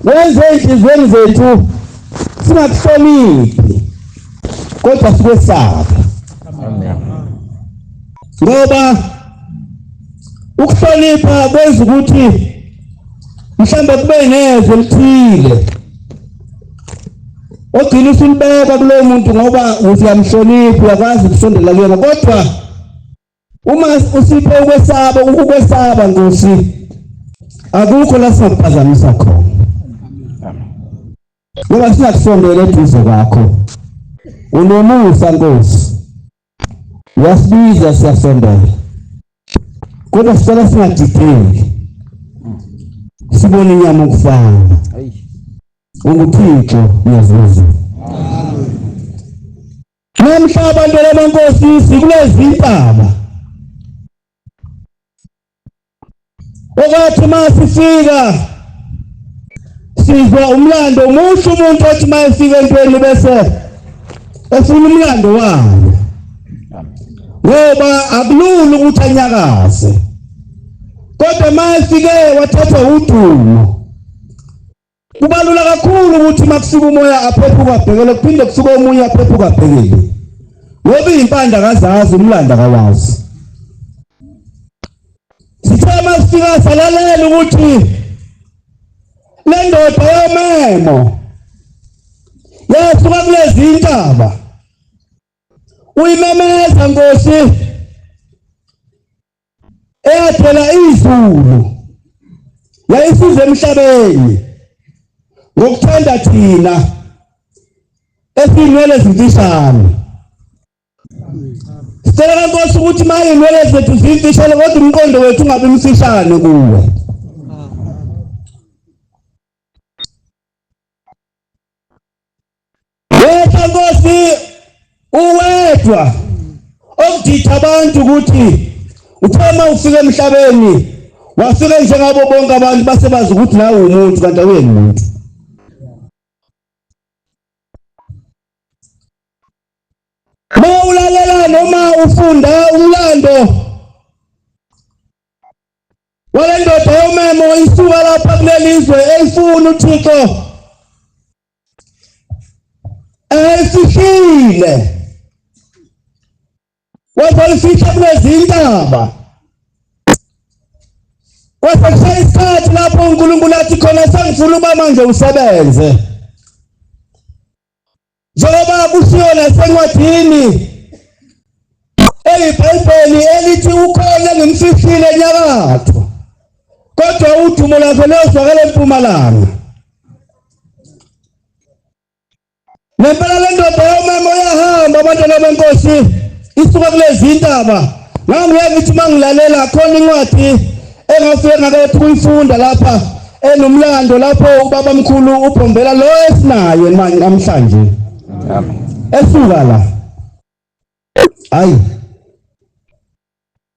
Wenze ey'nhliziyweni zethu singakuhloniphi kodwa sikwesabe. Ngoba ukuhlonipha kwenza ukuthi mhlawumbe kube nezwe elithile ogcina usulibeka kulowo muntu ngoba uyamhlonipha, uyakwazi ukusondela kuyena. Kodwa uma usiphe ukwesaba, ukwesaba Nkosi, akukho la singakuphazamisa khona, ngoba singakusondela eduze kwakho. Unomusa Nkosi, uyasibiza siyasondela, kodwa sicela singadideki, sibone inyama ukufana. UnguThixo uyazuza. Namhla abantwana benkosi sikulezi ntaba, okathi uma sifika sizwa umlando omusha, umuntu othi uma efika entweni bese efuna umlando wayo, ngoba akulula ukuthi anyakaze, kodwa uma efike wathathwa udumo, kubalula kakhulu ukuthi uma kusuka umoya aphephuka abhekele, kuphinde kusuke omunye aphephuka abhekele, ngoba iy'mpande akazazi, umlando akawazi. Sithe uma sifika salalela ukuthi le ndoda yomemo yasuka kulezi ntaba, uyimemeza Nkosi eyathela izulu, yayisiza emhlabeni ngokuthanda thina esinwele ezimfishane. Sicela Nkosi ukuthi uma iy'nwele zethu zimfishane, kodwa umqondo wethu ungabi mfishane kuwe. Wetha Nkosi uwedwa okudida abantu ukuthi uthe uma ufika emhlabeni wafika njengabo bonke abantu, base bazi ukuthi nawe umuntu kanti awuyena umuntu. Uma ulalela noma ufunda umlando wale ndoda yomemo isuka lapha kuleli zwe eyifuna uThixo eyifihlile, wazolifihla kulezi ntaba, kwase kushaya isikhathi lapho uNkulunkulu athi khona sengifuna uba manje usebenze, njengoba kushiwo nasencwadini eyiBhayibheli elithi ukhona engimfihlile enyakatho, kodwa udumo lwakhe luyozwakala empumalanga. Nempela le ndoda yomama uyahamba, abantwana benkosi, isuka kulezi ntaba. Ngangiye ngithi uma ngilalela khona incwadi engafike ngakephi kuyifunda lapha enomlando lapho ubaba mkhulu uBhombela lo esinaye namhlanje esuka la. Hayi,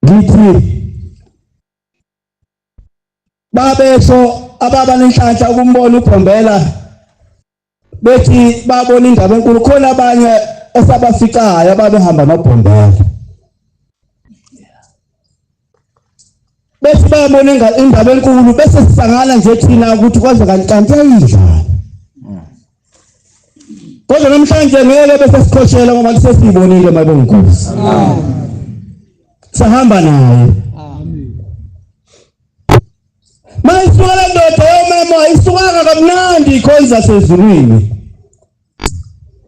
ngithi babesho ababa nenhlanhla ukumbona uBhombela, bethi babona indaba enkulu. Khona abanye esabaficayo ababehamba noBhombela, bethi bayabona indaba enkulu, bese sisangana nje thina ukuthi kwaze kanti kanti yayinjani. Kodwa namhlanje ngeke bese sikhoshela, ngoba sesiyibonile mayibonginkosi, sahamba naye. Mayisuka le ndoda yomemo ayisukanga kamnandi ikhonza sezulwini,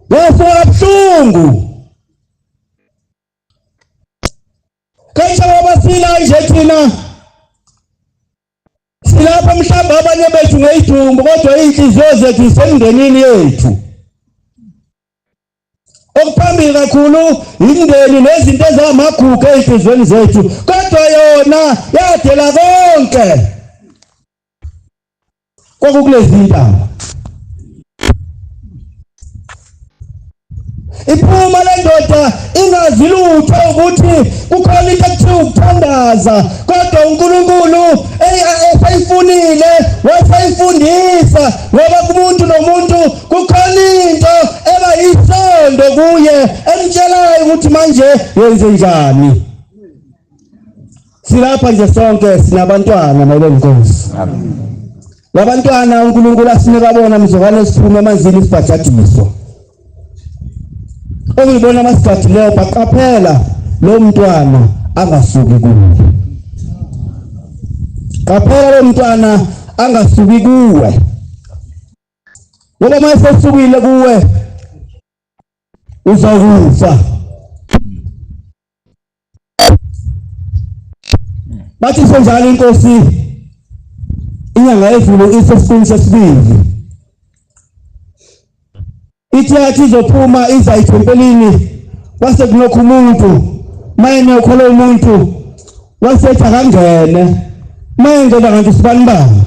yasuka kabuhlungu. Kanti ngoba sila nje thina silapha, mhlawumbe abanye bethu ngeyidumbu, kodwa iy'nhliziyo zethu zisemndenini yethu. Okuphambili kakhulu imndeni nezinto ezamagugu ey'nhliziyweni zethu, kodwa yona yadela konke kwakukulezi ntaba. Iphuma le ndoda ingazi lutho ukuthi kukhona into ekuthiwa ukuthandaza, kodwa uNkulunkulu eseyifunile waseyifundisa, ngoba kumuntu nomuntu kukhona into eba yisondo kuye emtshelayo ukuthi manje yenze njani. Silapha nje sonke sinabantwana mayibe inkosi. Labantwana uNkulunkulu asinika bona mzukwane siphume emanzini sibhajadiswa. Okuyibona abasigadileyo baqaphela lo mntwana angasuki kuwe. Qaphela lo mntwana angasuki kuwe. Ngoba uma esesukile kuwe uzokufa. Bathi senjalo inkosi inyanga yezulu isesiqwini sesibili. Ithi yathi izophuma iza ethempelini kwase kunokho umuntu mayenokho lo muntu wasethi akangene mayengena kanti usibanibani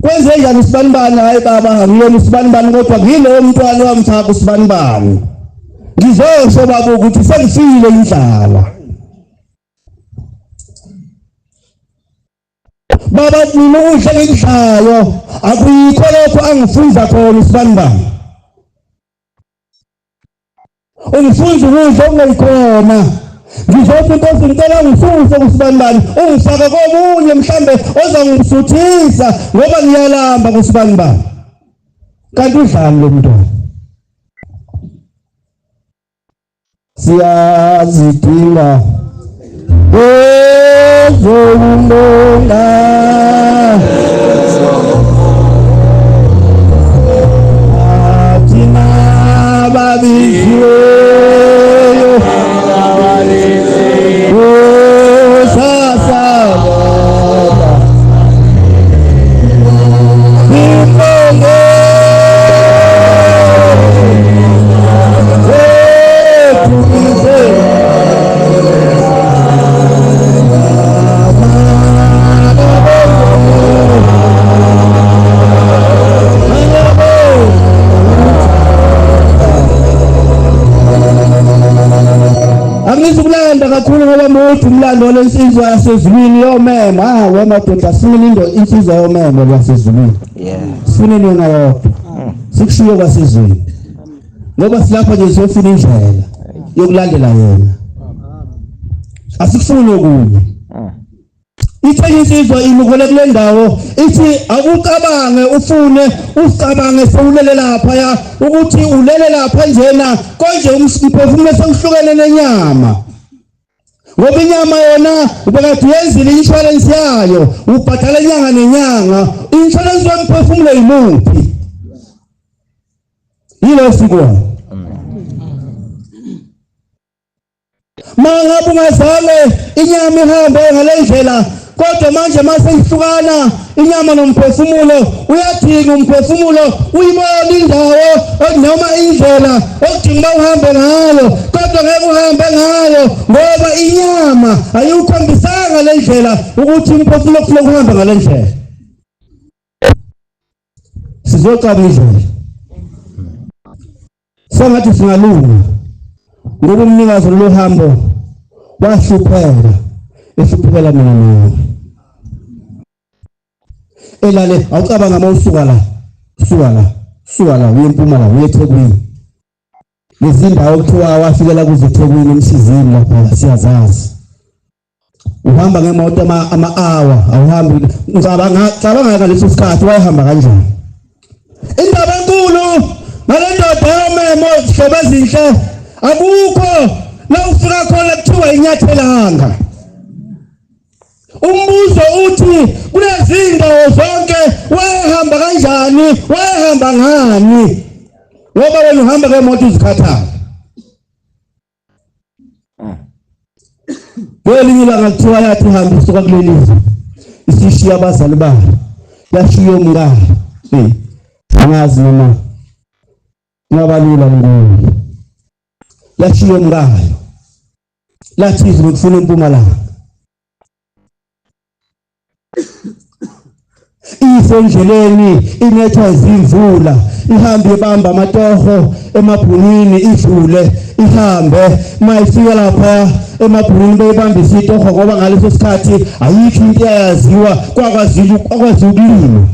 kwenze njani usibanibani hayi baba angiyena usibanibani kodwa ngilowo mntwana wamthaka usibanibani ngizosho baba ukuthi sengifile indlala Baba mina ukudla engikudlayo akuyikho lokho angifunza khona usibanibani. Ungifunza ukudla okungeyikhona. Ngizothi inkosi ngicela ungisuse kusibanibani ungifake komunye mhlambe ozongisuthisa ngoba ngiyalamba kusibanibani. Kanti udlani lo mntwana? Siyazidinga ezokumbonga thina babiziweyo kusasa baba simbonge Angizukulanda kakhulu ngoba mude umlando walensizwa yasezulwini yomema. Ah we madoda simini indo insizwa yomema lwasezulwini. Yeah. Sifuneni yona yodwa. Sikushiye kwasezulwini. Ngoba silapha nje siyofuna indlela yokulandela yena. Asikufuni okunye. Ithe insizwa imukole kule ndawo ithi akucabange ufune usicabange sewulele lapha ya ukuthi ulele lapha njena konje umphefumulo sewuhlukene nenyama ngoba inyama yona ubekade uyenzile i-insurance yayo ubhadala inyanga nenyanga i-insurance yomphefumulo yimuphi yilo sikona mangabe ungazange inyama ihambe ngale ndlela kodwa manje mase ihlukana inyama nomphefumulo uyadinga umphefumulo uyibona indawo noma indlela okudinga uba uhambe ngayo kodwa ngeke uhambe ngayo ngoba inyama ayiwukhombisanga le ndlela ukuthi umphefumulo kufuneka uhambe ngale ndlela sizocaba indlela sengathi singalunga ngoba umnikazi lolu hambo wahlupheka ehluphekela mina nawe elale awucabanga uma usuka la usuka la usuka la uye empumalanga uye ethekwini lezi ndawo kuthiwa wafikela kuze ethekwini emsizini lapha siyazazi uhamba ngemoto ama-hour awuhambi ngicabanga cabanga ngaleso sikhathi wayehamba kanjani indaba enkulu ngale ndoda yomemo zihlobo ezinhle akukho la ufika khona kuthiwa inyathelanga umbuzo uthi kulezi ndawo zonke wayehamba kanjani wayehamba ngani ngoba wena uhamba ngemoto uzikhathala Kwelinye ilanga kuthiwa yathi ihambe isuka kuleli zwe isishiya abazali bayo yashiya umkayo. Hey, angazi noma kungaba lula nguye. Yashiya umkayo. Lathi izwe kufuna impumalanga. Isendleleni inethwa izimvula ihambe ibamba amatoho emabhunwini idlule ihambe mayifika lapha emabhunwini beyibambisa itoho ngoba ngaleso sikhathi ayikho into eyaziwa kwakwaziwa kwakwaziwa ukulima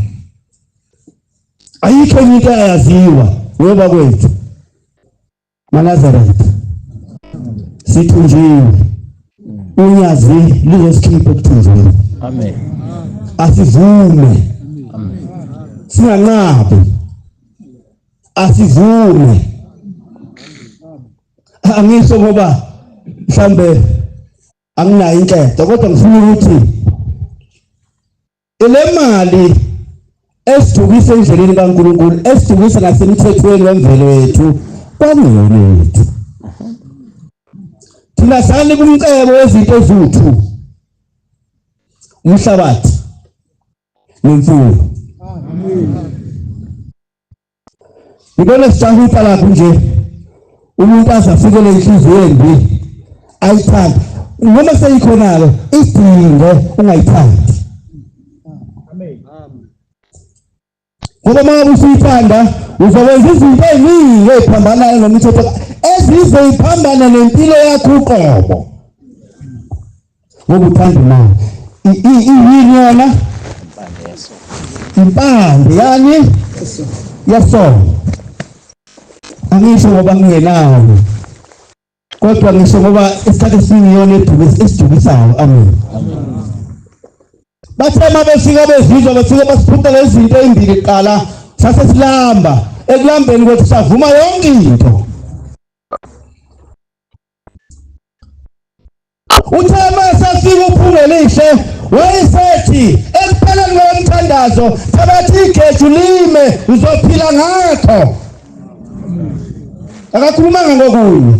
ayikho enye into eyaziwa ngoba kwethu MaNazaretha sithunjiwe unyazi lizosikhipha ekuthunjweni. Amen. Asivume, singanqabi, asivume. Angisho ngoba mhlambe anginayo inketho, kodwa ngifuna ukuthi le mali esidukise endleleni kaNkulunkulu, esidukise nasemthethweni wemvelo yethu, kwakungeyona yethu. Thina sani kumcebo wezinto eziwu-2, umhlabathi nemfuyo. Ngibona sijahuta lapho nje, umuntu aze afikele inhliziyo embi ayithande, noma seyikhona-ke idinge ungayithandi. Ngoba uma ngabe usuyithanda uzokwenza izinto ey'ningi ey'phambanayo nomthetho, ezizoyiphambana nempilo yakho uqobo, ngoba uthanda imali. Iyini yona? Impande yani yesono. Angisho ngoba ngingenayo, kodwa ngisho ngoba isikhathi esiningi iyona esidukisayo. Amen. Bathe uma befika bezizwa, befike basiphuca lezi zinto ezimbili kuqala, sase silamba. Ekulambeni kwethu savuma yonke into. Uthe uma sefika uPhungelihle wayesethi ekupheleni komthandazo, thabatha igeju lime, uzophila ngakho. Akakhulumanga ngokunye.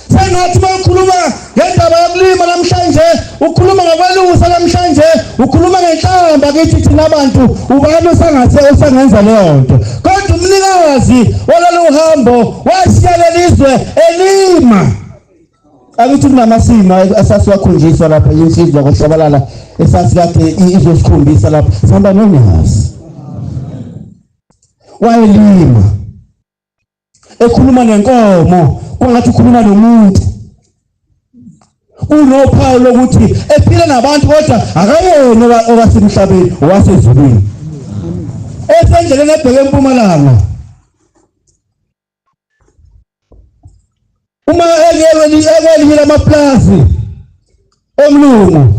Sengathi uma ukhuluma ngendaba yokulima namhlanje, ukhuluma ngokwelusa namhlanje, ukhuluma ngenhlamba kithi thina bantu, ubani osangase osangenza leyo nto? Kodwa umnikazi walolu hambo washiya lelizwe elima. Akithi kunamasimo esasiwakhonjiswa lapha, insizwa koShabalala esasikade izosikhombisa lapha, sihamba nonyazi. Wayelima ekhuluma nenkomo kwangathi ukhuluma nomuntu, unophawu lokuthi ephila nabantu, kodwa akayena owasemhlabeni, owasezulwini. Esendleleni ebheke empumalanga, uma ekwelinye lamaplazi omlungu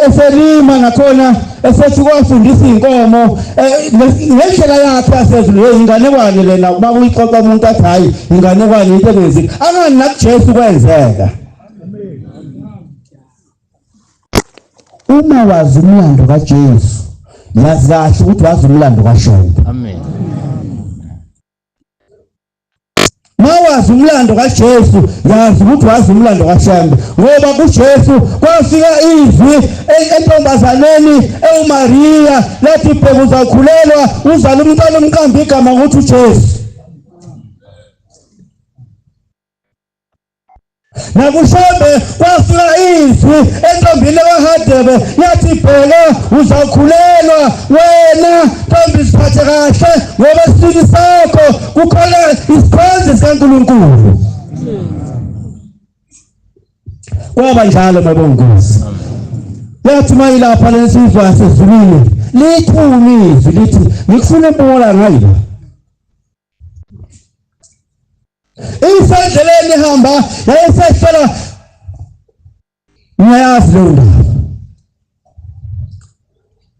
eselima nakhona, esethi kwafundisa inkomo ngendlela yakhe yasezulu. Inganekwane lena, uma kuyixoxa umuntu athi hayi inganekwane, into engenzeki. Angani nakuJesu kwenzeka. Uma wazi umlando kaJesu, yazi kahle ukuthi wazi umlando kaShembe. Amen. Mawazi umlando kaJesu, yazi ukuthi wazi umlando kaShembe, ngoba kuJesu kwafika izwi entombazaneni ewuMaria lathi, bheka uzawukhulelwa uzala umntwana, umqambi igama ukuthi uJesu. NakuShembe kwafika izwi entombini kaHadebe yathi, bheka uzawukhulelwa wena ntombi, siphathe kahle ngoba esiswini sakho kukhona isikhonzi sikaNkulunkulu. Kwaba njalo mabongozi. Yathi mayilapha lensizwa yasezulwini, lithumi izwi lithi, ngikufuna empumalanga yila. Isendleleni ihamba, yayisehlela. Ngiyayazi leyo ndaba.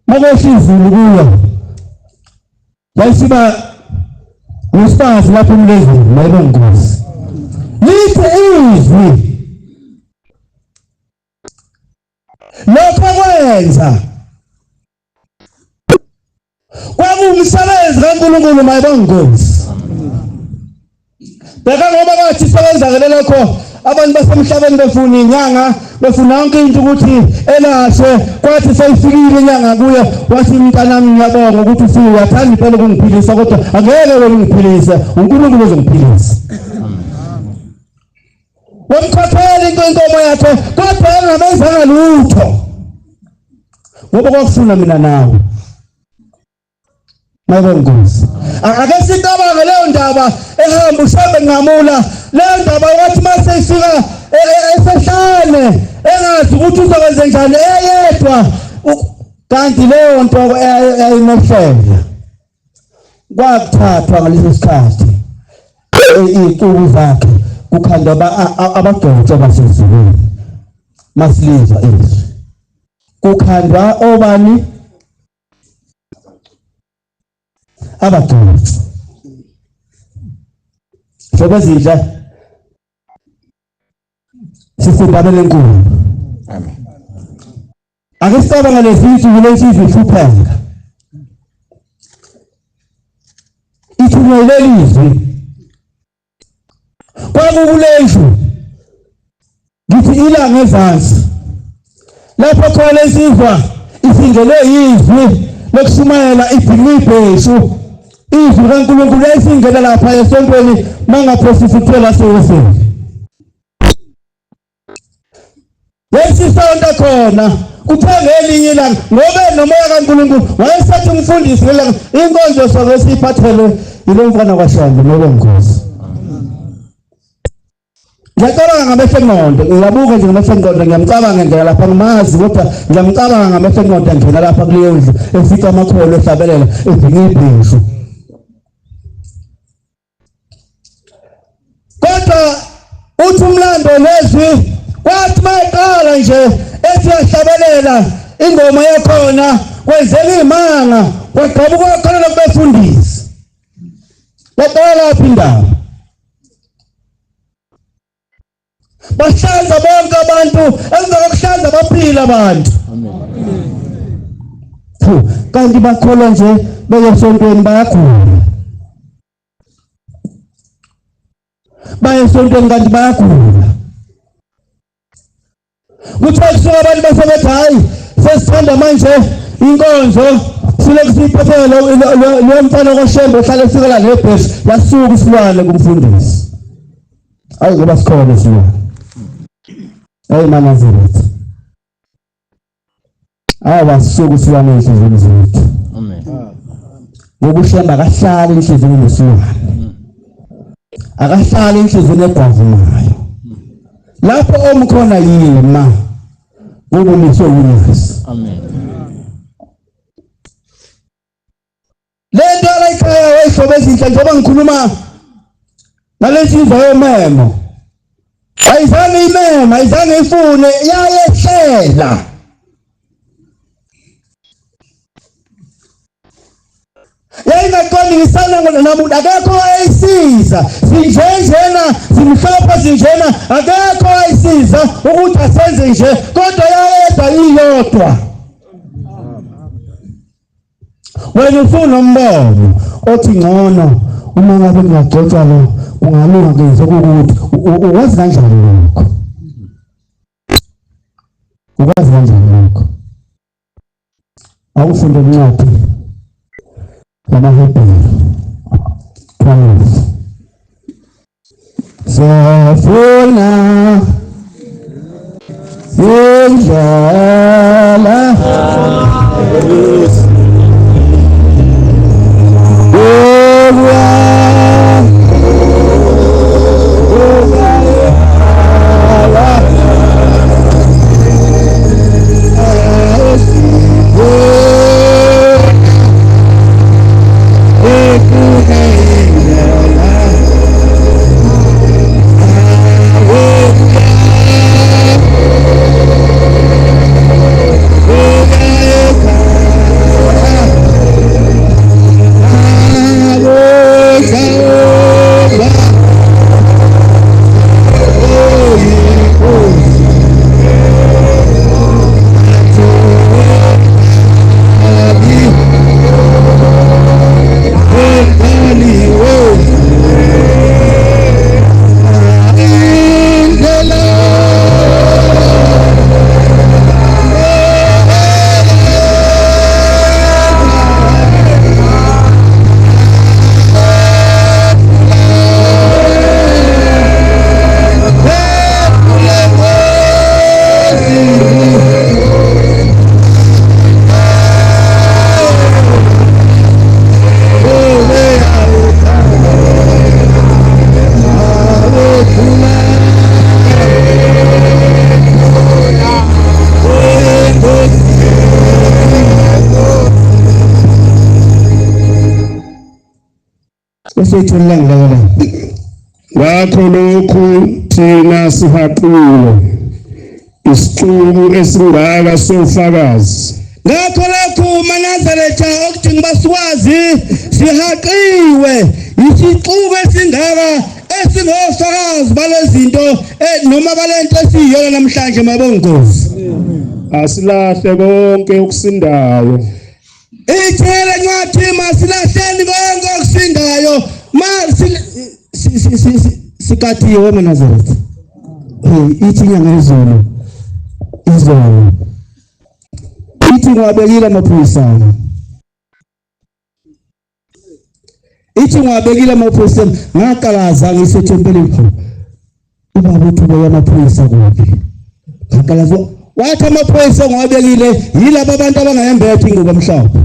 Makwehla izulu kuyo, yayisiba nesibazi lapho umlezulu mayibongozi. Lithi izwi lokho kwenza kwakuwumsebenzi kaNkulunkulu mayibongozi. Bheka ngoba kwathi sekwenzakele lokho, abantu basemhlabeni befuna inyanga, befuna yonke into ukuthi elashwe. Kwathi seyifikile inyanga kuye, wathi, mntanami, ngiyabonga ukuthi ufike, uyathanda impela ukungiphilisa, kodwa angeke wena ungiphilise, uNkulunkulu ozongiphilisa. Wamkhokhela into inkomo yakhe, kodwa engamenzanga lutho, ngoba kwakufuna mina nawe. Mayibongozi. Ake sicabange leyo ndaba ehamba uShembe nqamula leyo ndaba, wathi mase ifika esehlane engazi ukuthi uzokwenza njani eyedwa, kanti leyo nto eyayimehlela kwakuthathwa ngaleso sikhathi iy'nsuku zakhe kukhandwa abagcotshwa basezulwini. Masilizwa izwi. Kukhandwa obani? Abagcotshwa. Hlobo ezinhle sisindabeni enkulu. Amen. Ake sicabange lezi insuku lensizwa ihlupheka. Ithunyelwe lizwi. Kwakukulendlu ngithi ilanga ezansi lapho khona lensizwa isingelwe yizwi lokushumayela ibhilibheshu izwi kaNkulunkulu esingena lapha esontweni mangaphosisi kuthiwa laseweseli Yesisonto khona kuthe ngelinye ilanga ngoba nomoya kaNkulunkulu wayesethi umfundisi ngelanga inkonzo soke siyiphathelwe yilo mfana kwaShembe nobe nkosi. Ngiyacabanga ngamehlo engqondo, ngiyabuka nje ngamehlo engqondo, ngiyamcabanga ngena lapha ngimazi kodwa ngiyamcabanga ngamehlo engqondo ngena lapha kuleyo ndlu efica amakholo ehlabelela ebhinqa ibheshu. Kodwa uthi umlando lezwi kwathi mayeqala nje ethi uyahlabelela ingoma yakhona kwenzeka imanga kwagqabuka khona lokubefundisi. Yaqala lapho indaba. Bahlanza bonke abantu emva kokuhlanza baphila abantu. Kanti bakholwa nje beye esontweni bayagula. Baye esontweni kanti bayagula. Kuthiwa kusuka abantu bese bethi hayi sesithanda manje inkonzo silokhu siyiphathele lo mfana kwaShembe ohlala efikela lebhesi yasuka isilwane kumfundisi. Ayi ngoba sikhona isilwane. Ayi manazaretha. Awasuka isilwane enhliziyweni zethu. Amen. Ngoba uShembe akahlali enhliziyweni nesilwane. Akahlali enhliziyweni egwavumayo. Lapho omkhona yima ngoba umiswe unyazi. Amen. Lento yalayikhaya wayihlobo ezinhle njengoba ngikhuluma nalensizwa yomemo. Ayizange imema, ayizange ifune, yayehlela. Yayingaqondi ngisana namuntu akekho owayisiza sinjenjena simhlophe sinjena akekho owayisiza ukuthi asenze nje kodwa yayedwa iyodwa. Wena usunombono othi ngcono uma ngabe ngingagcotshwa lo kungalunga ngenze ukuthi ukwazi kanjani lokho? Ukwazi kanjani lokho? Awufunde incwadi yamaHebheru 12. Sofuna indlela Ngakho lokhu thina sihaqile. Isixuku esingaka sofakazi. Ngakho lokhu maNazaretha okudinga uba sikwazi sihaqiwe isixuku esingaka esingofakazi balezinto noma balento esiyiyona namhlanje mabongozi. Asilahle konke okusindayo. Ithi le ncwadi masilahleni konke okusindayo ma sikathiwe maNazaretha. Hey ithi inyanga yezulu izolo ithi ngiwabekile amaphoyisa ami. Ithi ngiwabekile amaphoyisa ngaqalaza ngisethempelini khona. Ubaba uthi ubeka amaphoyisa kuphi? Ngaqalaza wathi amaphoyisa ngiwabekile yilaba abantu abangayembethe ingubo emhlophe.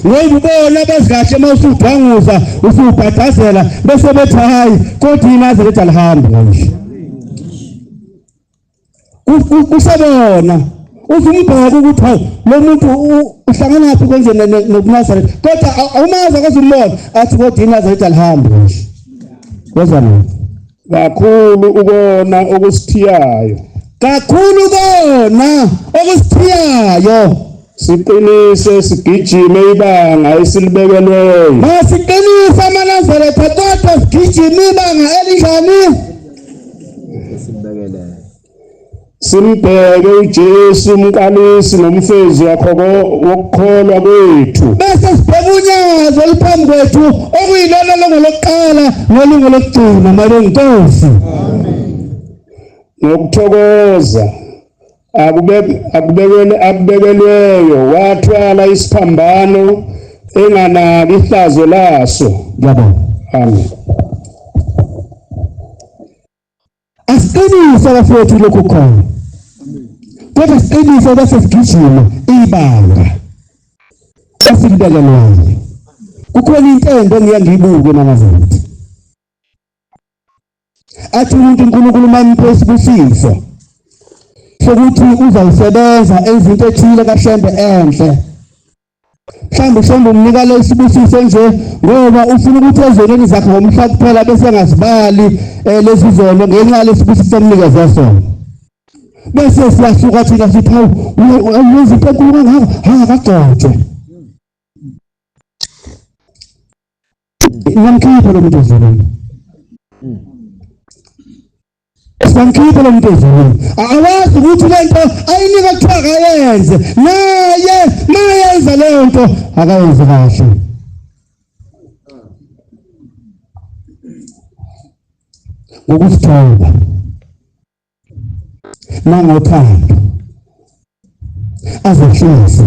Ngoba ubona abazi kahle uma usudwanguza usubhadazela bese bethi hayi kodwa iNazaretha alihambi kanje. Kusebona uzumbheka ukuthi hawu lo muntu uhlanganaphi konje nobuNazaretha kodwa awumazi akaze umbona athi kodwa iNazaretha alihambi kanje. Wezwa mina. Kakhulu ukona okusithiyayo. Kakhulu kona okusithiyayo. Siqinise sigijime ibanga esilibekelweyo. Masiqinise amaNazaretha kodwa sigijime ibanga elinjani? Simbheke uJesu umqalisi nomfezi wakho wokukholwa kwethu. Bese sibheka unyazi oluphambi kwethu okuyilona longolokuqala nolungolokugcina malenkosi. Ngokuthokoza akubekelweyo wathwala isiphambano enganaki ihlazo laso. Ngiyabonga. Amen. Asiqinise bafowethu lokhu khona. Kodwa siqinise bese sigijima ibanga esilibekelweyo. Kukhona into embi engiye ngiyibuke manazaretha. Athi umuntu uNkulunkulu mamuphe isibusiso sokuthi uzawusebenza enza into ethile kaShembe enhle. Mhlawumbe uShembe umnika lesibusiso nje ngoba ufuna ukuthi ezonweni zakhe ngomhla kuphela bese engazibali lezi zono ngenxa yalesibusiso amnikeze sona. Bese siyasuka thina sithi hawu uyenza into enkulu kangaka, hayi akagcotshwe. Ngiyamkhipha lo muntu ezulwini. Samkhipha lo muntu ezulwini. Awazi ukuthi le nto ayinika kuthiwa akayenze. Naye mayenza leyo nto akayenzi kahle. Ngokuzithoba nangothando azehlise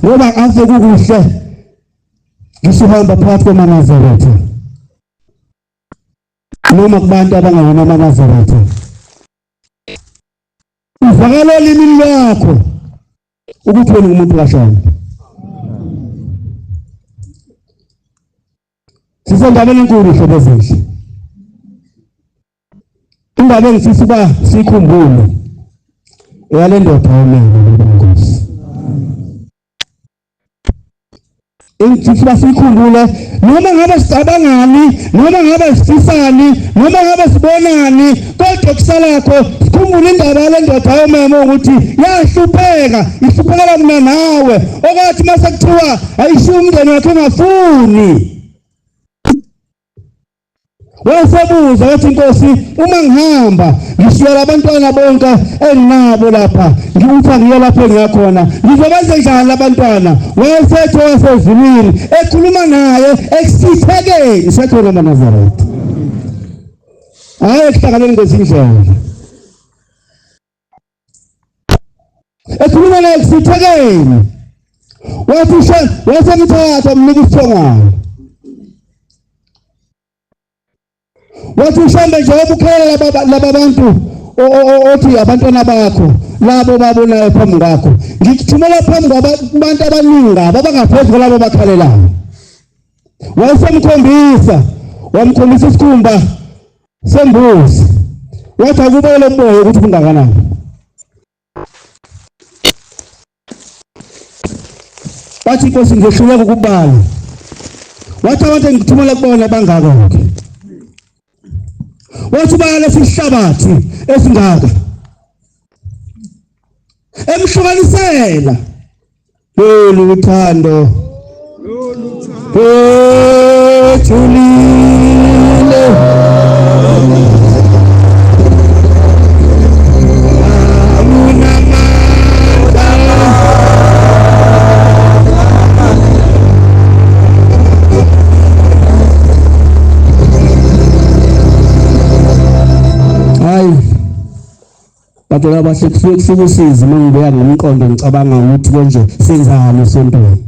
ngoba ave kukuhle ngisuhamba phakathi kwamaNazaretha noma kubantu abangawona amaNazaretha uvakala olimini lwakho ukuthi wena ungumuntu kaShembe. Sisendabeni enkulu hlobo ezinhle. Indaba engifisa uba siyikhumbule eyale ndoda yomele lenkosi. Engifisa uba siyikhumbule noma ngabe sicabangani noma ngabe sifisani noma ngabe sibonani kodwa kusalakho sikhumbule indaba yale ndoda yomemo ukuthi yahlupheka ihluphekela mina nawe okwathi mase kuthiwa ayishiye umndeni wakhe engafuni wayesebuza wathi inkosi uma ngihamba ngishiya labantwana bonke enginabo lapha ngiwuthi angiye lapho engiyakhona ngizobenze njani labantwana wayesethi wasezulwini ekhuluma naye ekusithekeni sekhona amaNazaretha hhayi ekuhlanganeni kwezindlela ekhuluma naye kusithekeni wathi wasemthatha wamnika isithongwana wathi uShembe njengoba ukhalela laba bantu othi abantwana bakho labo babonayo phambi kwakho ngikuthumela phambi kwabantu abaningi ngabo abangaphezu kwalabo bakhalelayo wayesemkhombisa wamkhombisa isikhumba sembuzi wathi akube lo boya ukuthi bungakanani Wathi inkosi ngizohluleka ukubala. Wathi abantu engithumela kubona bangako-ke. Wathi ubala lesihlabathi esingaka emhlukanisela lolu uthando ejulile. Hayi bantwana abahle, kufike kufike usizi uma ngibuya ngomqondo ngicabanga ukuthi konje senzani esontweni.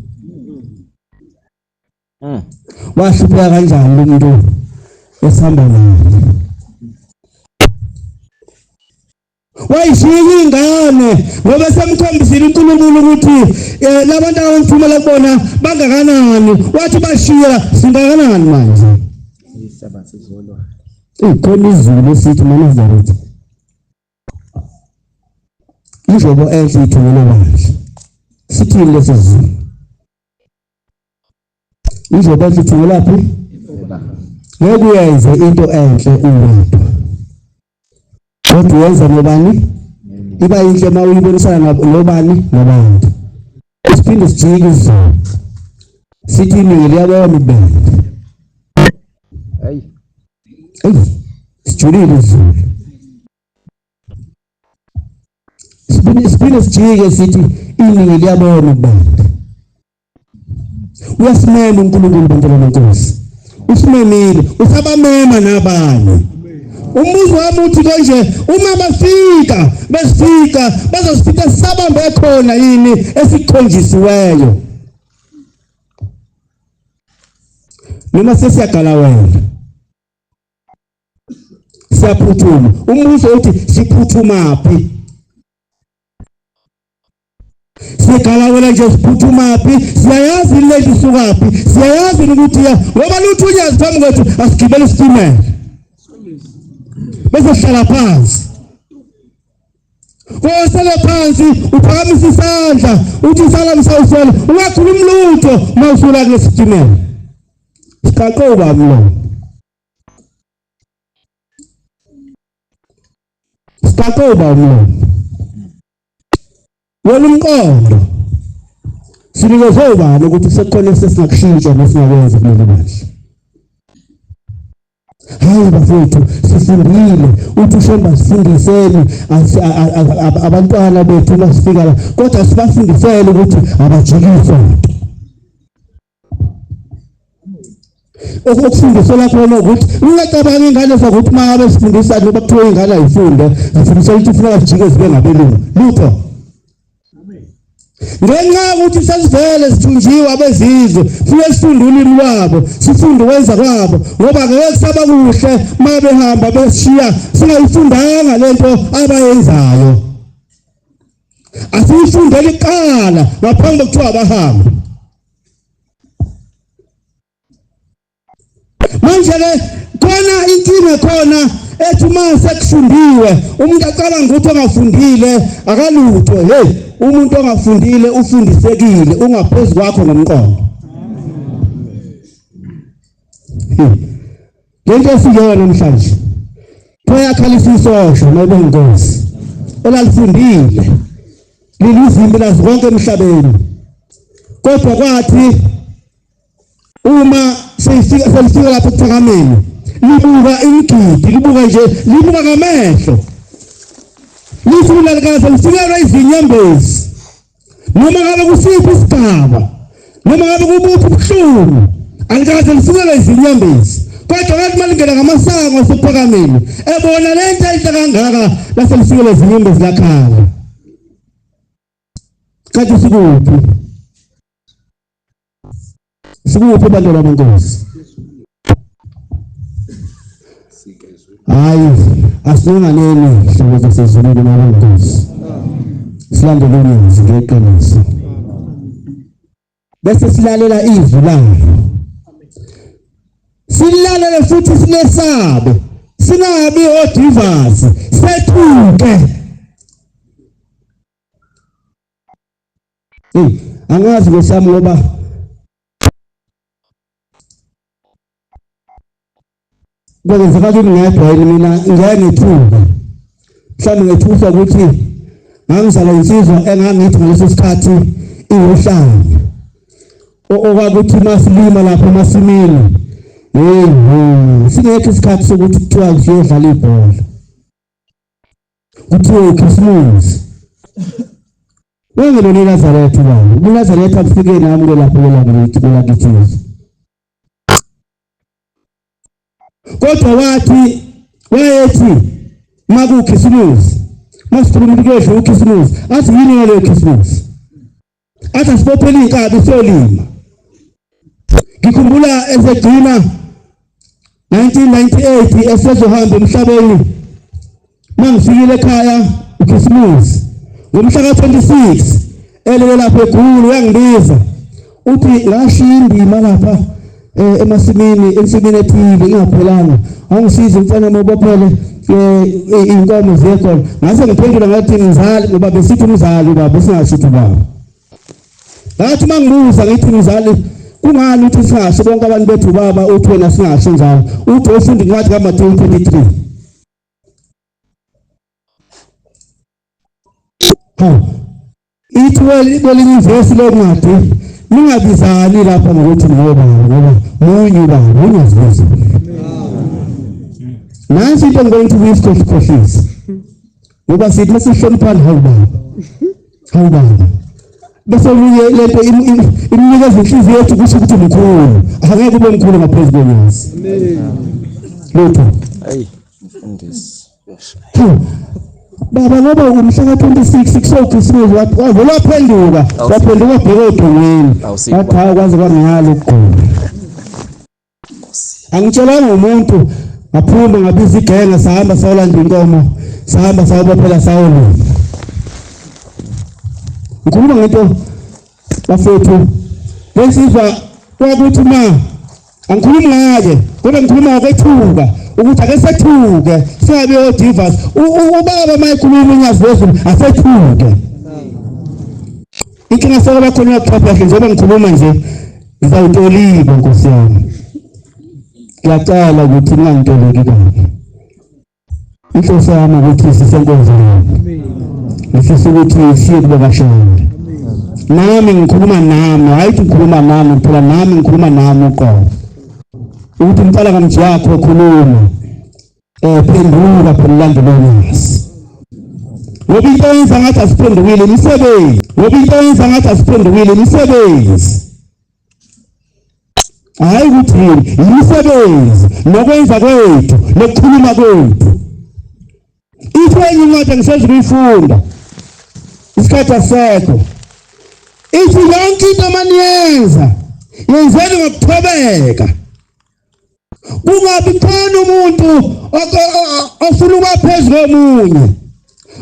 Wahlupheka kanjani lo muntu esihamba naye? Wayishiya ingane ngoba semkhombisile uNkulunkulu ukuthi labantu abangithumela kubona bangakanani. Wathi bashiya singakanani manje? Ikhona izulu esithi maNazaretha. Injobo enhle ithungele bandla. Sithini lesi zulu? Injobo enhle ithungelaphi? Ngeke uyenze into enhle uwedwa. Kodwa uyenza nobani? Iba yinhle uma uyibonisana nobani? Nabantu. Siphinde sijike izulu. Sithi iningi liyabona ubende. Hayi. Eyi, sijulile izulu. Siphinde sijike sithi iningi liyabona ubende. Uyasimema uNkulunkulu bantwana benkosi. Usimemile, usabamema nabanye. Umbuzo wami uthi konje uma bafika besifika bazosifika sabambe khona yini esikhonjisiweyo? Noma sesiyagalawela. Siyaphuthuma. Umbuzo uthi siphuthumaphi? Sigalawela nje siphuthumaphi? Siyayazi le nto isukaphi? Siyayazi ukuthi ya ngoba lutho unyazi phambi kwethu asigibele isitimela. Bese sihlala phansi. Kosele phansi uphakamisa isandla uthi sala msawusele ungakhulumi lutho mawusula kulesitimela. Siqaqe ubani lo? Siqaqe ubani lo? Wena umqondo sinikezwe ubani ukuthi sekukhona esesingakushintsha nesingakwenza kuleli bandla? Hayi bafowethu, sifundile uthi uShembe asifundiseni abantwana bethu uma sifika la, kodwa sibafundisele ukuthi abajiki isonto. Okufundisela khona ukuthi ungacabanga ingane zokuthi uma ngabe sifundisa noma kuthiwa ingane ayifunde, zifundisa ukuthi kufuneka zijike zibe ngabelungu. Lutho. Ngenxa yokuthi sesivele sithunjiwe abezizwe, fike sifunde ulimi lwabo, sifunde ukwenza kwabo, ngoba ngeke kusaba kuhle uma behamba besishiya singayifundanga lento abayenzayo. Asiyifundele kuqala ngaphambi kokuthiwa abahambe. Manje ke khona inkinga khona ethi uma sekufundiwe umuntu acabanga ukuthi ongafundile akalutho. Hey, umuntu ongafundile ufundisekile, ungaphezu kwakho ngomqondo. Lento esiyona namhlanje kuyakhalisa isosha nobe inkosi elalifundile lilizimbi lazi konke emhlabeni, kodwa kwathi uma seyifika selifika lapho ekuphakameni libuka imigidi, libuka nje, libuka ngamehlo, lithi lalikaze lifikelwa izinyembezi noma ngabe kusiphi isigaba, noma ngabe kubuphi ubuhlungu, alikaze lifikelwe izinyembezi. Kodwa ngathi malingena ngamasango asephakameni ebona le nto enhle kangaka, lase lifikelwe izinyembezi lakhala. Kanti sikuphi? Sikuphi bantwana benkosi? Hayi, asinganeni hlobo zasezulwini nabenkosi. Silandele unyazi ngeqiniso. Bese silalela izwi layo. Silalele futhi silesabe. Singabi odivasi, sethuke. Hey, angazi ngosami ngoba Kwenzeka kimi ngedwa yini mina ngiyaye ngethuka. Mhlawumbe ngethuswa ukuthi ngangizalwa insizwa engangithi ngaleso sikhathi iwuhlanga. Okwakuthi masilima lapha emasimini hey singekho isikhathi sokuthi kuthiwa siyodlala ibhola. Kuthiwe uKhisimusi. Wengelona iNazaretha baba. UNazaretha kufike nami ke lapho kwelakithi kwelakithi. Kodwa wathi wayethi makukhisimusi masikhuluma ukuthi kuyodliwa ukhisimusi athi yini ngaleyo khisimusi athi asibophele iy'nkabi siyolima ngikhumbula esegcina 1998 esezohamba emhlabeni mangifikile ekhaya ukhisimusi ngomhla ka-26 elele lapha egula uyangibiza uthi ngashiya indima lapha eh, emasimini ensimini ethile ingaphelanga angisize mfana mobophele eh, inkomo ziye khona ngase ngiphendula ngathi mzali ngoba besithi umzali baba singasho ukuthi baba ngathi uma ngibuza ngithi mzali kungani uthi singasho bonke abantu bethu baba uthi wena singasho njalo uthi ofunda incwadi kaMathewu 23 Hawu. Ithi kwelinye ivesi lencwadi ningabizani lapha ngokuthi ngobaba ngoba munye ubaba ungazibuza. Nansi into engibona ukuthi kuyisikhohlisa. Ngoba sithi masihloniphana hawu baba. Hawu baba. Bese omunye lento imnikeza inhliziyo yethu kusho ukuthi mkhulu. Angeke ube mkhulu ngaphezu konyazi. Lutho. Ayi mfundisi. Baba ngoba umhla ka-26 kusewukhisimusi wavele waphenduka waphenduka bheka odongeni wathi hawu kwaze kwangiyala ukugula angitshelanga umuntu ngaphuma ngabiza igenge sahamba sayolanda inkomo sahamba sayobophela sayolima ngikhuluma ngento bafethu lensizwa kwakuthi ma angikhulumi ngake kodwa ngikhuluma ngokwethuka ukuthi ake sethuke singabe odivas ubaba uma ekhuluma unyazi lwezulu asethuke inkinga seke bakhona uyakuchwepheshe njengoba ngikhuluma nje ngizawutolika nkosi yami ngiyacela ukuthi ningangitoliki kabi Inhloso yami ukuthi sisenkonzweni. Ngifisa ukuthi siye kubo kaShembe. Nami ngikhuluma nami, hayi ukuthi ngikhuluma nami kuphela, nami ngikhuluma nami uqobo. Ukuthi mfana kamji yakho khuluma. Eh phenduka phela ulandele uNyazi. Ngoba into eyenza ngathi asiphendukile imisebenzi. Ngoba into eyenza ngathi asiphendukile imisebenzi. Hayi ukuthi yini, yimisebenzi nokwenza kwethu nokukhuluma kwethu. Ithi enye incwadi angisenza ukuyifunda, isikhathi asekho. Ithi yonke into maniyenza yenzeni ngokuthobeka, kungabi khona umuntu ofuna ukuba phezu komunye,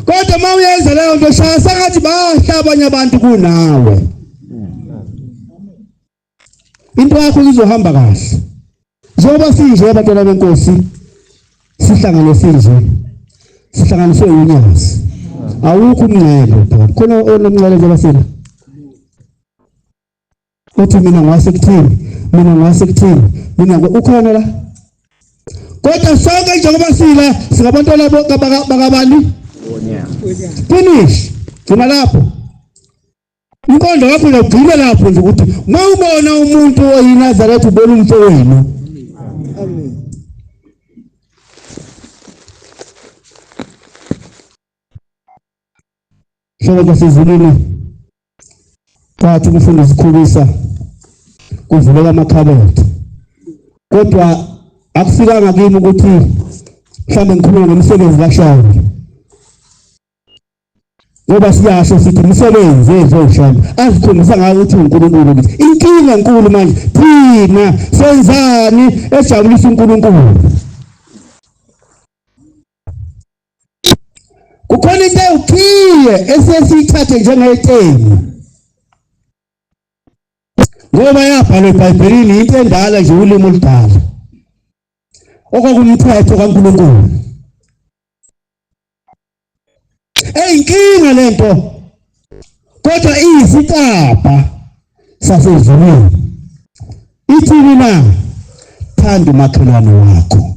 kodwa uma uyenza leyo nto shaya sengathi bahla abanye abantu kunawe. Into yakho izohamba kahle. Njengoba sinje abantwana benkosi sihlangane sinje sihlanganiswe unyazi. Awukho umncele phakathi. Khona onomncele njengoba sila. Uthi mina ngwase kuthini? Mina ngwase kuthini? Mina ukhona la. Kodwa sonke njengoba sila singabantwana bakabani? Finish. Gcina lapho. Umqondo wakho uyagcina lapho nje ukuthi uma ubona umuntu oyiNazaretha ubona umfowenu. Amen. Hlobo zasezulwini kwathi umfundisi ukhulisa kuvuleka amakhabethe kodwa akufikanga kimi ukuthi mhlawumbe ngikhulume ngomsebenzi kaShembe ngoba siyasho sithi imisebenzi yenziwa uShembe azikhombisa ngayo ukuthi uNkulunkulu ukuthi inkinga enkulu manje thina senzani ejabulisa uNkulunkulu. Kukhona into ewukhiye esesiyithathe njengetemu ngoba yabhalwa eBhayibhelini into endala nje ulimi oludala okwakumthetho kaNkulunkulu. Eyinkinga lento kodwa iyisicabha sasezulwini. Ithini na? Thanda umakhelwane wakho.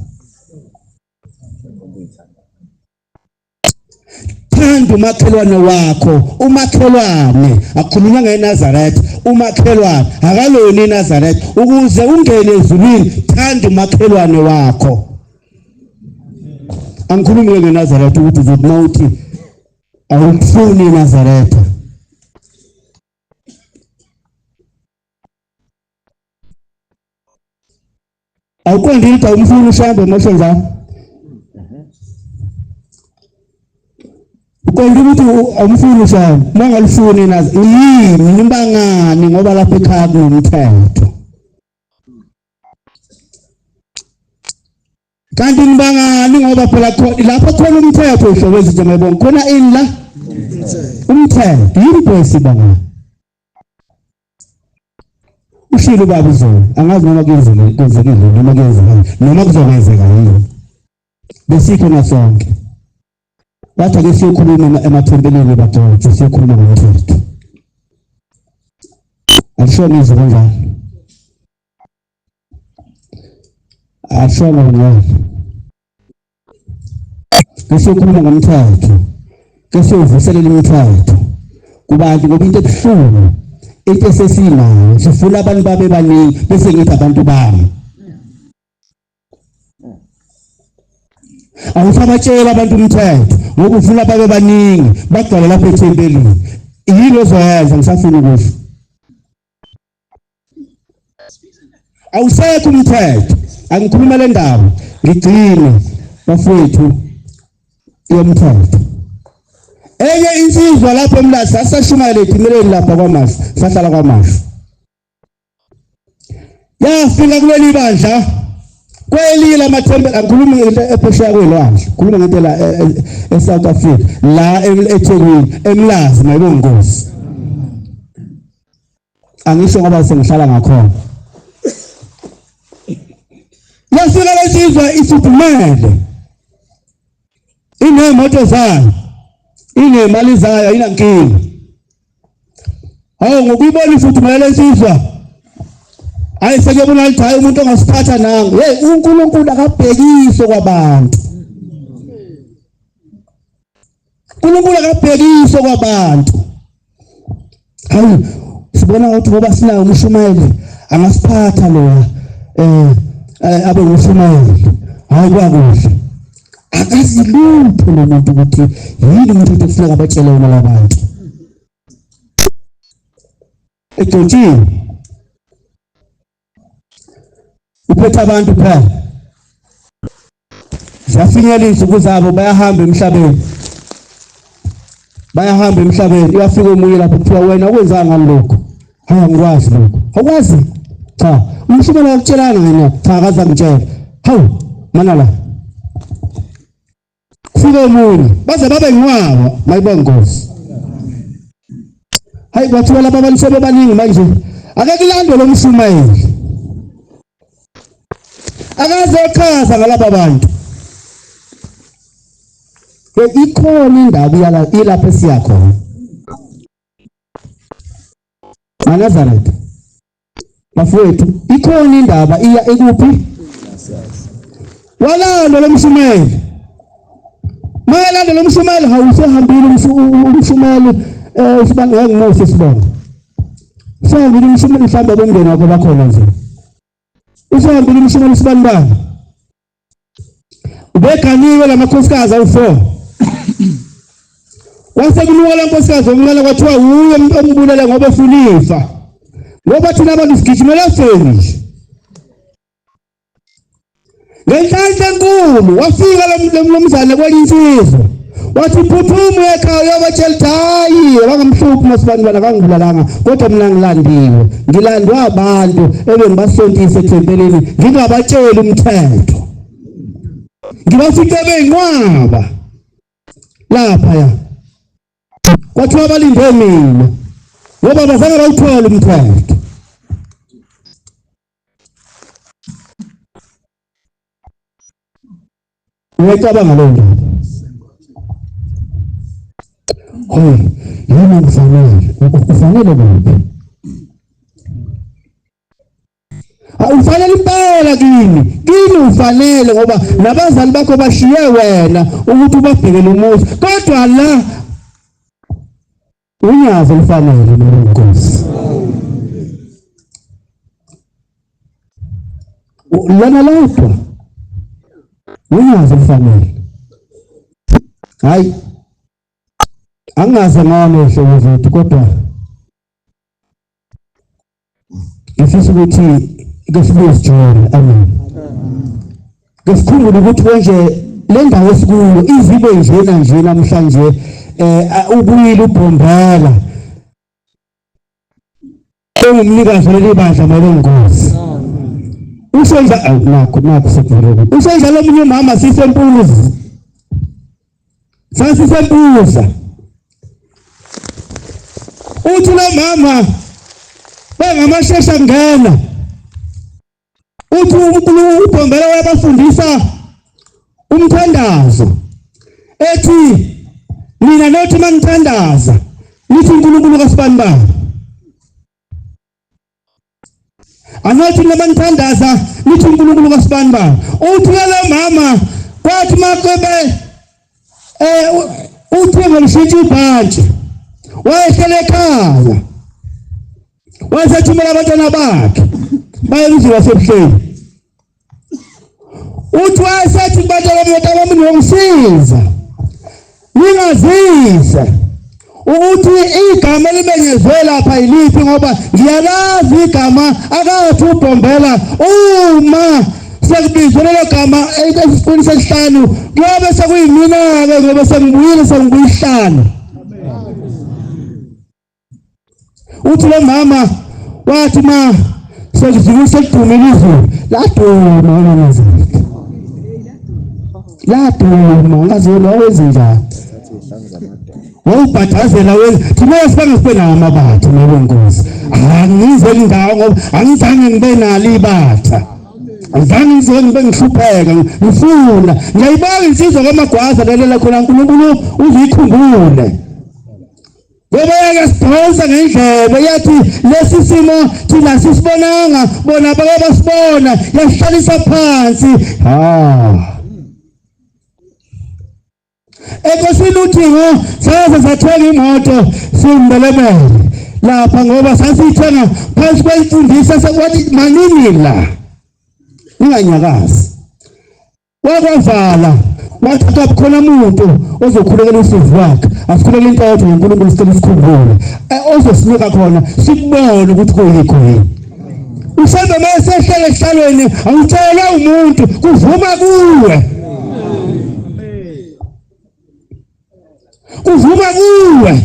Thanda umakhelwane wakho. Umakhelwane akukhulunywa ngeNazaretha, umakhelwane akaloni iNazaretha. Ukuze ungene ezulwini, thanda umakhelwane wakho. Angikhulumi ngeNazaretha ukuthi uzothi mawuthi awumfuni iNazaretha. Awuqondile ukuthi awumfuni uShembe uma usho njalo. Uqonda ukuthi awumfuni uShembe, uma ungalifuni nazi yini nibangani ngoba lapha ekhaya kunomthetho. Kanti nibangani ngoba phela lapho khona umthetho uhlobo izinto ngiyabonga khona ini la umthetho yini pho sibangani. Ushilo ubaba izolo, angazi noma kuyenzekile, kwenzekile noma kuyenzeka noma kuzokwenzeka yini. Besikhona sonke. Wathi ake siyokhuluma emathempelini bagcotshwe, siyokhuluma ngomthetho. Alishona izwi kanjalo. Alishona kanjalo. Ke siyokhuluma ngomthetho. Ke siyovuselela imithetho kubantu ngoba into ebuhlungu into esesinayo sifuna abantu babe baningi bese ngithi abantu bami. Awusabatshela abantu umthetho ngoba ufuna babe baningi bagcwale lapha ethempelini. Yini ozoyenza ngisafuna ukusho. Awusekho umthetho. Angikhuluma le ndaba ngigcine bafowethu yomthetho. Enye insizwa lapha eMlazi sasashumayela etimeleni lapha kwaMashu, sahlala kwaMashu. Yafika kuleli bandla kwelinye lamathempeli, angikhulumi ngento ephesheya kwelwandle, khuluma ngento la e-South Africa, la eThekwini, eMlazi mayibongozi. Angisho ngoba sengihlala ngakhona. Yafika lensizwa ifudumele. Inemoto zayo, inemali zayo, ayinankinga. Hawu ngokuyibona ifudumele lensizwa. Hayi sekuyobona lithi hayi umuntu ongasiphatha nangu. Hey uNkulunkulu akabhekiswe kwabantu. uNkulunkulu akabhekiswe kwabantu. Hayi sibona ukuthi ngoba sinawo umshumayeli angasiphatha loya eh abe ngumshumayeli. Hayi kwakuhle. Akazi lutho lo muntu ukuthi yini umthetho kufuneka abatshele wona labantu. Egcotshiwe. Uphethe abantu phela. Ziyafinyela izinsuku zabo bayahamba emhlabeni. Bayahamba emhlabeni uyafika omunye lapho kuthiwa wena ukwenzanga ngani lokho? Hayi angikwazi lokho. Awukwazi? Cha. Umshumela wakutshelana yena? Cha akaze angitshela. Hawu mana la. Kufike omunye baze babe nqwaba mayibonga Nkosi. Hayi kwathiwa laba abantu sebebaningi manje ake kulandwe lo mshumayeli. Akaze echaza ngalaba bantu. Ikhona indaba iyala ilapho esiya khona. MaNazaretha. Bafowethu, ikhona indaba iya ekuphi? Walanda lo mshumayeli. Mayelanda lo mshumayeli hawu usehambile umshumayeli eh sibanga ngimuhle sibonga. Usehambile umshumayeli mhlawumbe abomndeni wakho bakhona nje. Usehambile umshumayeli sibanibani. Ubeganiwe lamakhosikazi awu-4. Kwase kunuka la nkosikazi omncane kwathiwa wuye umuntu ombulele ngoba efuna ifa. Ngoba thina abantu sigijimela efeni nje. Ngenhlanhla enkulu wafika lo mnumzane kwenye insizwa. Wathi phuthuma ekhaya uyobatshela ukuthi hayi abangamhluphi masibani bana kangibulalanga kodwa mina ngilandiwe. Ngilandwa abantu ebengibasontisa ethempelini ngingabatsheli umthetho. Ngibafice beyinqwaba lapha ya. Kwathiwa balinde mina ngoba bazange bawuthole umthetho. Uyayicabanga leyo ndaba? Hayi, yini ngifanele? Ufanele kuphi? Ufanele impela kimi. Kimi ufanele ngoba nabazali bakho bashiye wena ukuthi ubabhekele umuzi. Kodwa la Unyazi olufanele nonkosi. Lona lodwa unyazi olufanele. Hayi angaze ngamehlo zethu kodwa ngifisa ukuthi ke sibuye sijole. Amen. Ke sikhumbule ukuthi konje le ndawo esikuyo izibe njena nje namhlanje ubuyile uBhombela engumnikazi leli bandla mabengozi. Usho nje nakho nakho sekuvele. Usho njalo omunye umama sisempuzi. Sasisempuza. Uthi lo mama bengamashesha ngena. Uthi uNkulunkulu uBhombela wabafundisa umthandazo ethi nina nothi manithandaza nithi uNkulunkulu kaSibanibani. Anothi noma nithandaza nithi uNkulunkulu kaSibanibani. Uthi lo mama kwathi makebe uthingo lushintsha ibhantshi wayehlele ekhaya wayesethumela abantwana bakhe baye emzini wasebuhleni. Uthi wayesethi kubantwana bami niyongisiza ningazise ukuthi igama elimenyezwe lapha yiliphi ngoba ngiyalazi igama akathi uBhombela uma sekubizwe lelo gama esiqwini sesihlanu kuyobe sekuyimina-ke ngoba sengibuyile sengibuyihlanu. Uthi lo mama wathi ma sekuzulu sekudumile izulu laduma uMamazala laduma ngaze wawenze njani wawubhadazela wenza thina sibange sibe nawo amabatha nobongozi angize indawo ngoba angizange ngibe nalo ibatha angizange ngize ngibe ngihlupheka ngifuna ngiyayibonga insizwa kaMagwaza lelela khona uNkulunkulu uzuyikhumbule ngoba yake sidonsa ngendlebe yathi lesi simo thina sisibonanga bona bake basibona yasihlalisa phansi. Ha enkosini uThingo saze sathenga imoto simbelebele lapha ngoba sasiyithenga phansi kwemfundiso sekwathi manini la ninganyakazi. Wakwavala wathi akukhona umuntu ozokhulekela usizi lwakhe, asikhulekele into eyodwa ngoNkulunkulu sicela sikhumbule ozosinika khona sikubone ukuthi kuyikho yini. Usembe mayesehlele esihlalweni awutshelwa umuntu kuvuma kuwe. Kuvuma kuwe.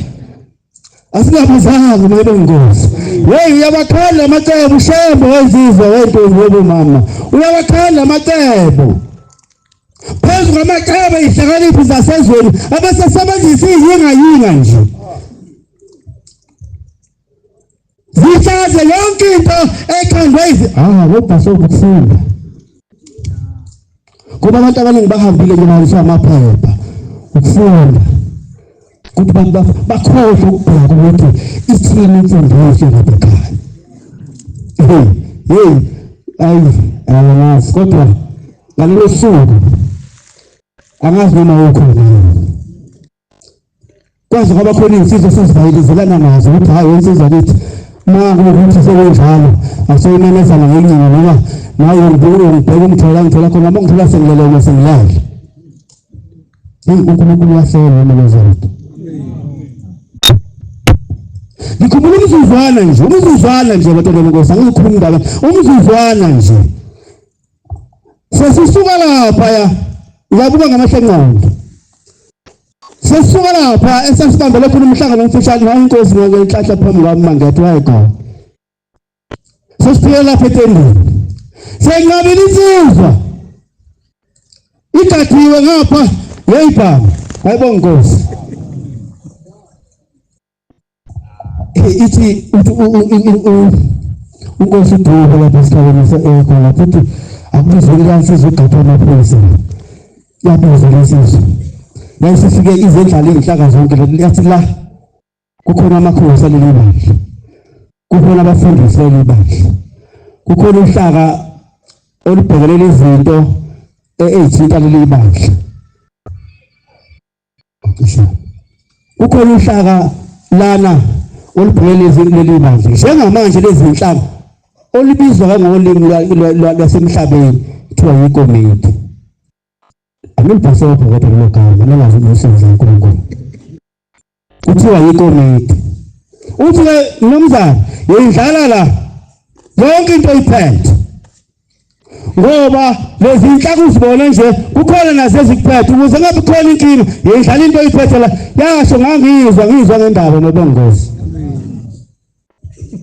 Asingabuzanga uma bengozi. Hey uyabakhanda amacebo uShembe wezizwe wentombi wobumama. Uyabakhanda amacebo. Phezu kwamacebo ihlakaniphi zasezweni abesesebenzisa iyingayinga nje. Zihlaze yonke into ekhandwe izi kodwa sokufunda. Ngoba abantu abaningi bahambile nje bahambiswa amaphepha ukufunda. Ukuthi abantu bakhohlwe ukubheka ukuthi ithini imfundiso lapha ekhaya. Hey, hey, ayi, angazi kodwa ngalolo suku angazi noma ukhona yini. Kwaze kwaba khona iy'nsizwa esazivayelizelana nazo ukuthi hhayi wensizwa kithi uma kuwukuthi sekunjalo aseyimemezana ngencingo noma nawe ngibheke ungithola ngithola khona uma ngithola sengilele uma sengilele. Heyi uNkulunkulu uyahlela uMnazaretha. Ngikhumbula umzuzwana nje, umzuzwana nje bantwana benkosi, angikhuluma indaba, umzuzwana nje. Sesisuka lapha ya, ngiyabuka ngamehlo engqondo. Sesisuka lapha esasibambele khona umhlangano omfushane, hayi inkosi ngenhlanhla phambi kwami mangethe wayekhona. Sesifike lapha etendeni. Senqabile insizwa. Igadiwe ngapha ngeyibhamu. Hayibo nkosi. Ithi unkosi uDube lapha esigabeni ekhona futhi akubizwe la nsizwa ugadwa amaphoyisa. Yabizwa le nsizwa. Yayisifike izendlala iy'nhlaka zonke yathi la kukhona amakhosi aleli bandla, kukhona abafundisi leli bandla, kukhona uhlaka olubhekelela izinto ey'thinta leli bandla. Kukhona uhlaka Lana olubhekele leli bandla njengamanje lezi zinhlanga olubizwa kangolimi lwasemhlabeni kuthiwa yikomiti. Angilibhasobho kodwa lelo gama ningazi umsebenzi kaNkulunkulu. Kuthiwa yikomiti. Uthi ke mnumzane yindlala la yonke into iphethe. Ngoba lezi inhlaka uzibone nje kukhona nazo ezikuphethe ukuze ngabe khona inkinga yindlala into oyiphethe la yasho ngangizwa ngizwa ngendaba nobongozi.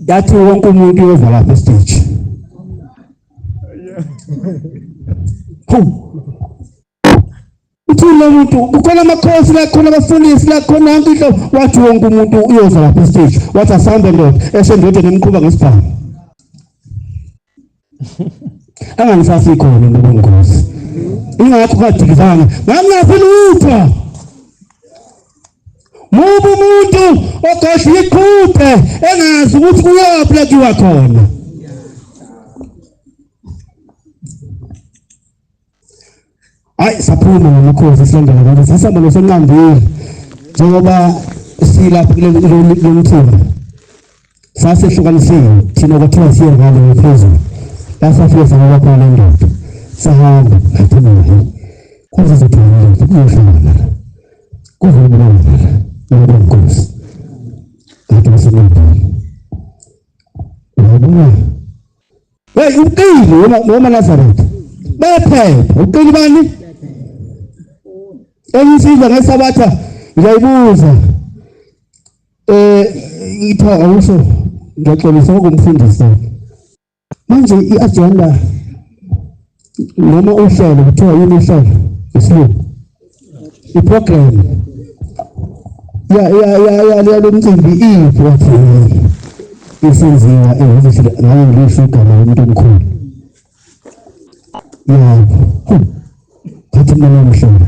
Yathi wonke umuntu uyoza lapha estage. Uthi lo muntu kukhona amakhosi la khona abafundisi la khona yonke into wathi wonke umuntu uyoza lapha estage wathi asambe ndoda esendodeni emqhuba ngesibhamu. Angangisasi khona nobungozi. Ingakho kadikizanga ngangazi lutho. Mubi umuntu ogodla iqhude engazi ukuthi kuyaphi la kuyiwa khona. Hayi saphuma ngomkhosi silandela abantu sasihamba nosenqambile njengoba silapha kule mthimba sasehlukanisiwe thina kwathiwa siye ngale phezulu la safike sababa khona le ndoda sahamba ngathi mina kuze zothiwa indoda kuyohlangana la kuzobulala la ngoba nkosi ngathi wasenqambile uyabona. Hey uqili woma Nazareth. Bayaphepha uqili bani? Enye insizwa ngesabatha ngiyayibuza. Ithiwa awusho ngiyaxolisa ukumfundisa. Manje i-agenda noma uhlelo kuthiwa yini uhlelo ngesilungu? I-program ya ya ya ya ya lo mcimbi iphi wathi isenziwa ehhovisi ngaye ngisho igama lomuntu omkhulu yabo ngathi mina mhlolo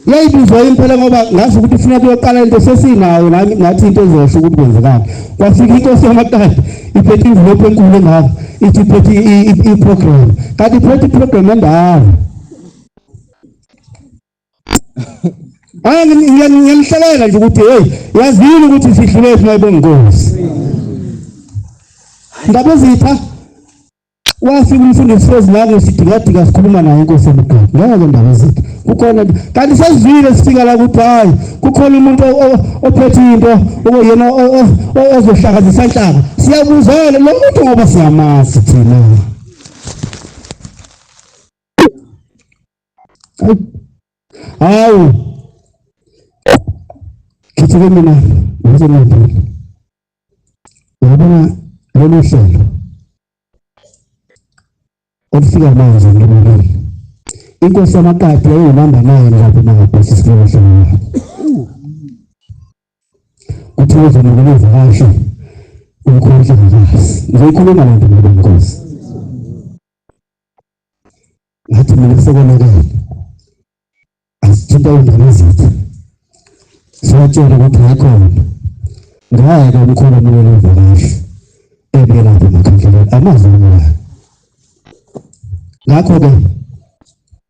yayibizwa impela ngoba ngazi ukuthi ufuna kuyoqala into sesinayo nami ngathi into ezosho ukuthi kwenzekani kwafika inkosi yamaqadi iphethe imvilophu enkulu engaka ithi iphethe i-program kanti iphethe i-program endala. Hayi ngiyamhlalela nje ukuthi hey yazini ukuthi sihlule phi mayibonginkosi. Ndaba ezitha wafika umfundisi sezilake sidikadika sikhuluma naye inkosi yomgadi ngeke ndaba ezitha kukhona kanti sesizwile sifika la ukuthi hayi kukhona umuntu ophethe into okuyena ozohlakazisa inhlaka siyabuzela lo muntu ngoba siyamazi thina. Hawu. Ngithi ke mina ngizonqabile. Uyabona lolu hlelo olufika manje ngibonile. Inkosi yamaqadi yayinamba 9 lapho mangabhesi kulolu hlelo lwakhe. Kuthiwa uzomukela ivakashi umkhulu Nhlangakazi. Ngizoyikhuluma le nto ngoba inkosi. Ngathi mina sekonakele asithinta indaba ezitha siwatshela ukuthi hayikhona ngeke umkhulu amukele ivakashi ebuye lapha emakhandleleni amazwi amukelayo. Ngakho-ke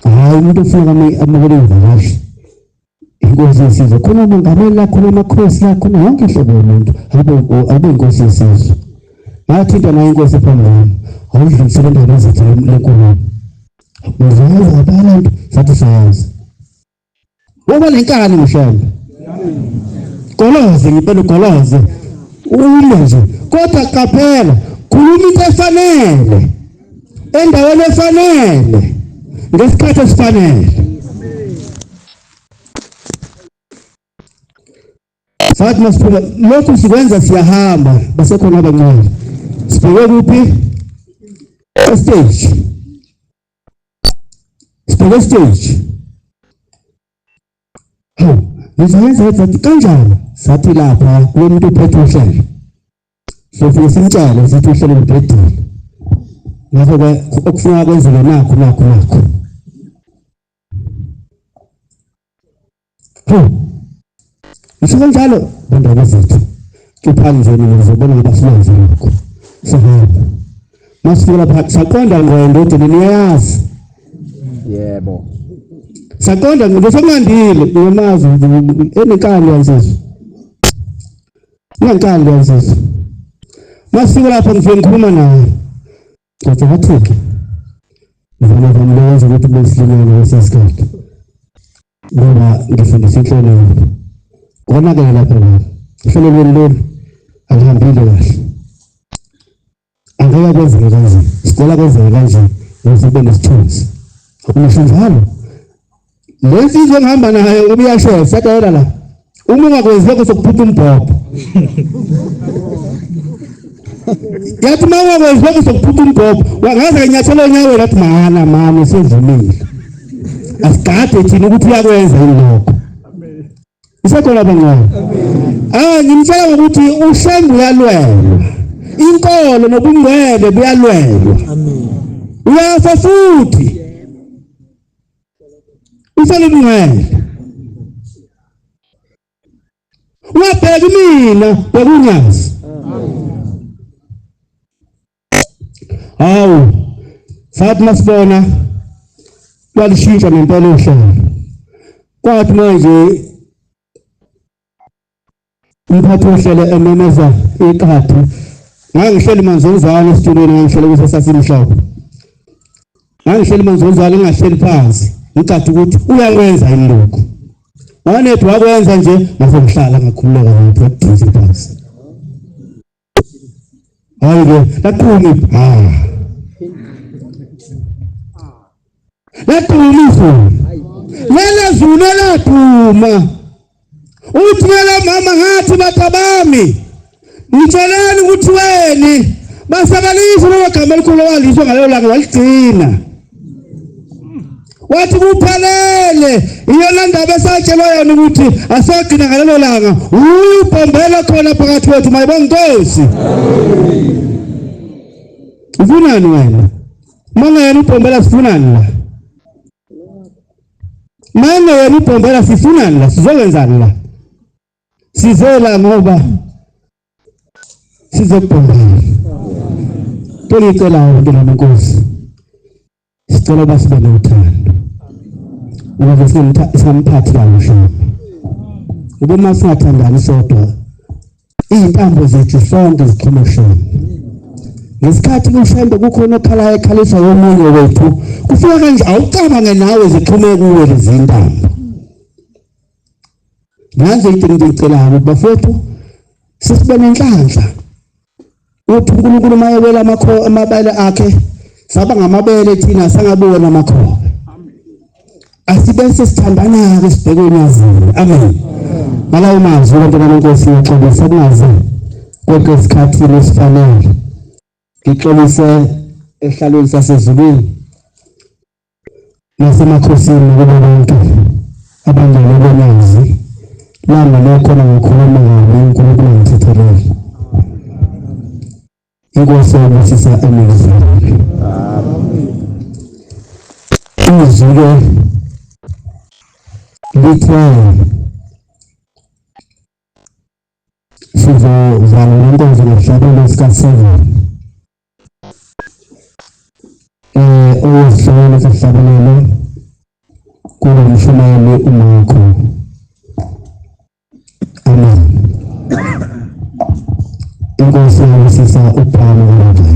hhayi umuntu ofuna amukele ivakashi inkosi yesizwe khona umongameli la khona amakhosi la khona yonke inhlobo yomuntu abe inkosi yesizwe. Ngathinta nayo inkosi phambi kwami awudlulisele indaba ezitha lenkulumo ngizayazi abantu sathi siyazi ngoba lenkani mhlawumbe goloze ngempela ugoloze ume nje kodwa qaphela khuluma into efanele endaweni efanele ngesikhathi esifanele. Sathi masiphuma lokhu sikwenza siyahamba basekhona abancane sibheke kuphi stage sibheke stage. Hawu nizoyenza sathi kanjani sathi lapha kulo muntu uphethe uhlelo sofike simtshele sithi uhlelo lubhedile ngakho-ke okufuneka kwenzeke nakho nakho nakho. Hawu ngisho kanjalo bantwana zethu cuphani nje nina nizobona ngoba silenze lokho sihamba masifika lapha saqonda ngqo endodeni niyayazi. Yebo. Saqonda ngqo sekunandile ngiyamazi enenkani yansizwa. Ingenkani leyo nsizwa. Masifika lapho ngifike ngikhuluma naye. Kodwa wathi-ke ngivame vamile wenza ukuthi kube isilimane kwesinye isikhathi ngoba ngifundisa inhlonipho. Konakele lapho la. Uhlelo lwenu lolu alihambile kahle. Angeke kwenzeke kanje. Sicela kwenzeke kanje ukuze kube nesithunzi. Ngisho njalo. Le nsizwa engihamba nayo ngoba iyashesha yadayela la. Uma ungakwenzi lokho sokuphupha umbhobho. Yathi uma ungakwenzi lokho sokuphupha umbhobho. Wangaze nginyathela onyaweni athi mana mani sivumile. Asigade thina ukuthi uyakwenza yini lokho. Isekhona bangcwele. Ah ngimtshela ngokuthi uShembe uyalwelwa. Inkolo nobungcwele buyalwelwa. Amen. Uyafa futhi. Ufela ubungcwele. Ungabheki mina, bheka uNyazi. Hawu, sathi masibona lwalishintsha ngempela uhlelo. Kwathi manje umphathi wohlelo ememeza iqadi, ngangihleli manzonzane esitulweni, ngangihlele kuso sasimhlophe, ngangihleli manzonzane, ngingahleli phansi, ngicatha ukuthi uyakwenza yini lokhu. Wanethu wakwenza nje, ngase ngihlala ngakhululeka ngapho eduze phansi. Hayi ke, laqhuma ha. Laqhuma izulu. Lela zulu laduma. Uthi lela mama ngathi batabami. Ngitsheleni ukuthi weni basabalisa lelo gama elikhulu waliswa ngalelo langa waligcina. Wathi kuphelele iyona ndaba esatshelwa yona ukuthi asogcina ngalelo langa ubhombela khona phakathi kwethu mayibonga inkosi. Ufunani wena? Mangayena ubhombela sifunani la? Mangayena ubhombela sifunani la? Sizokwenzani la? Sizela ngoba sizokubhombela. Ngicela abantu lenkosi. Sicela uba sibe nothando ukuze singamphathi kabi uShembe. Ngoba uma singathandani sodwa, izintambo zethu sonke zixhuma uShembe. Ngesikhathi kuShembe kukhona okhalayo ekhaliswa yomunye wethu, kufika kanje awucabange nawe zixhume kuwe lezi ntambo. Nansi into engiyicelayo ukuthi bafowethu sesibe nenhlanhla. Uthi uNkulunkulu uma ewela amabele akhe saba ngamabele thina sangabona amakhoba. Asibe sesithandana-ke sibheke onyazini. Amen. Ngalawo mazwi bantwana benkosi ngiyaxolisa kungaze konke esikhathini esifanele. Ngixolise ehlalweni sasezulwini nasemakhosini kubo bonke abangene bonyazi lami lokhona ngikhuluma kabi uNkulunkulu angithethelele. Inkosi yabusisa eningizimu. Izwi-ke lithe sizovala le nkonzo ngesihlabelo sika-7 owezihloko sesihlabelelo kulo mshumayeli uMakho. Amen. Inkosi yabusisa uPaul kaBaba.